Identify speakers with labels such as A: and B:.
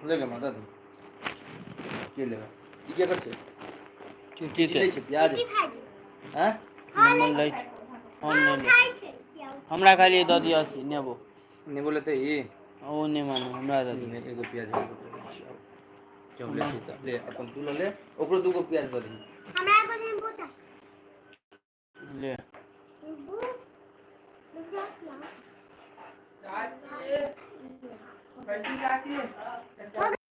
A: ले गे माता दी के लेबै? ई के कर छै?
B: चुट्टी
A: की
B: के
A: लै छै प्याज? हैं?
B: नम्बर लै छै, हम नहि लै। हमरा खाली दऽ दिअ अथी नेबो।
A: नेबो लेतै ई?
B: ओ नहि मानू, हमरा दऽ दिअ।
A: एगो प्याज, एगो प्याज जब ले छी तऽ ले अपन, तू लऽ ले। ओकरो दूगो प्याज दऽ दही।
B: ले।
C: चाची, कैसी चाची?